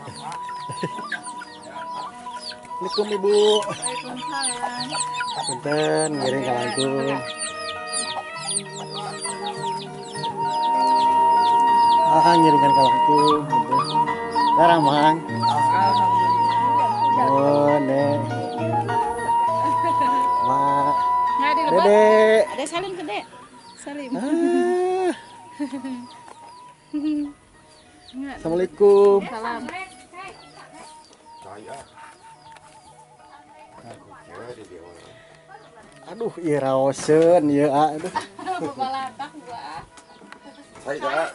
Assalamualaikum Ibu. Waalaikumsalam. Punten ngiring kalangkung. Ah, ngiringan kalangkung punten. Larang Mang. Alhamdulillah. Oh, Nek. Ma. Nggak di depan. Dede. Ada salim ke Dek. Salim. Ah. Nggak. Assalamualaikum. Salam. Aduh, ieu raoseun ieu aduh. Babalatak gua. Saya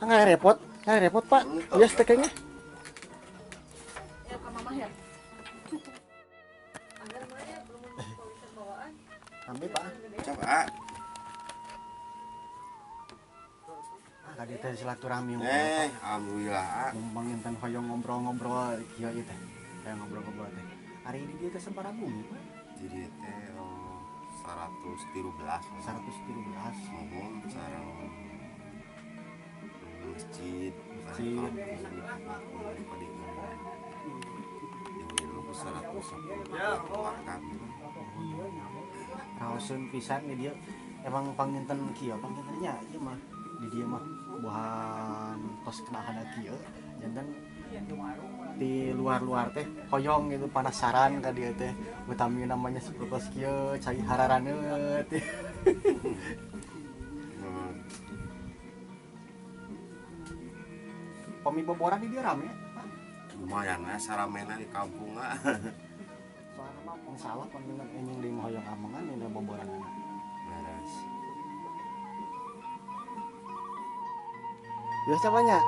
Ah, nggak repot Pak. Iya steknya. Ya ke mama ya. Ambil Pak. Coba. Ah, tadi teh silaturahmi. Alhamdulillah. Mumpung enten hoyong ngobrol-ngobrol kieu ieu teh. Hoyong ngobrol-ngobrol teh. Hari ini dia teh sabaraha bumi, Pak? Jadi teh 113. 113. Mohon sareng masjid, Masjid. Raoseun pisan di dia emang panginten kieu pangintennya ieu mah di dia mah buahan tos kenahana kieu janten di luar-luar teh hoyong gitu penasaran ka dia teh utami namanya seperti kieu cai hararaneut. Pami boboran di dia rame Pak. Lumayan lah saramena di kampung ah. Soalnya mah salah panginten enjing di hoyong amengan dina boboran. Beres. Biasa banyak.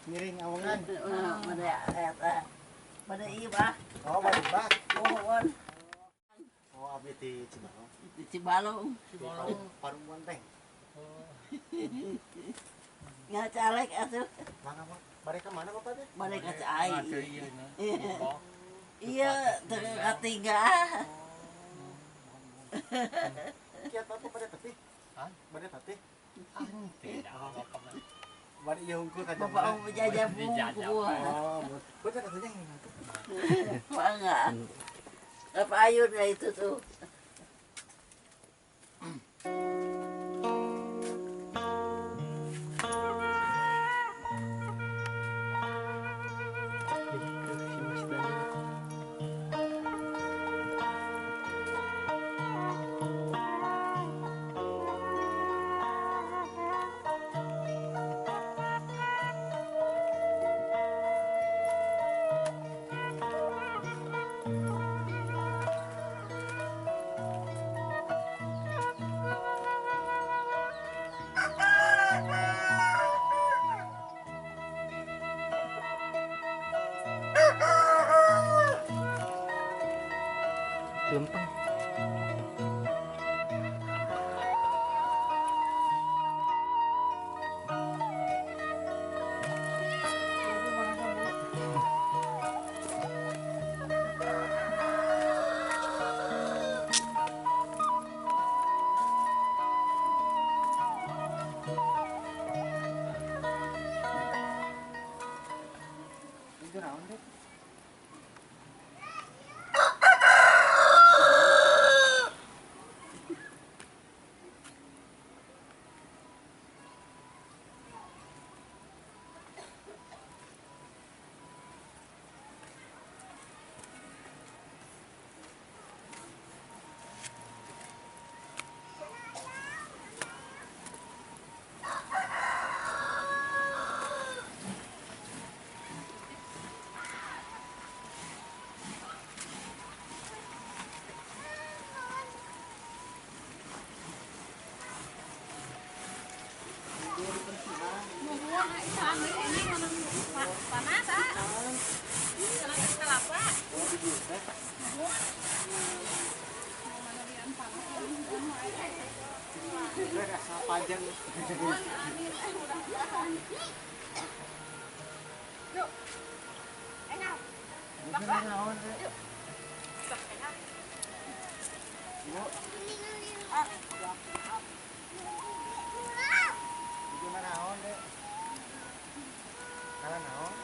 Ngiring awangan. Pada iya bah. Oh, bade bah. Mohon. Oh, abdi di Cibalong. Di Cibalong. Cibalong Parungkuan teh. Ngacalek atuh. Mangga mah. Bade ka mana Bapak teh? Bade ka Cai. Iya, teu katinggal. Kiat Bapak bade teteh? Hah? Bade teteh? Tidak. Bade ieu hungkul ka Bapak mau jajah bungkul. Oh, betul katanya yang itu. Mangga. Apa ayun ya itu tuh. Lempeng. Itu naon deh? Panas ah. Kelapa. Panjang. Yuk. Enak. Gimana naon dek? Karena naon?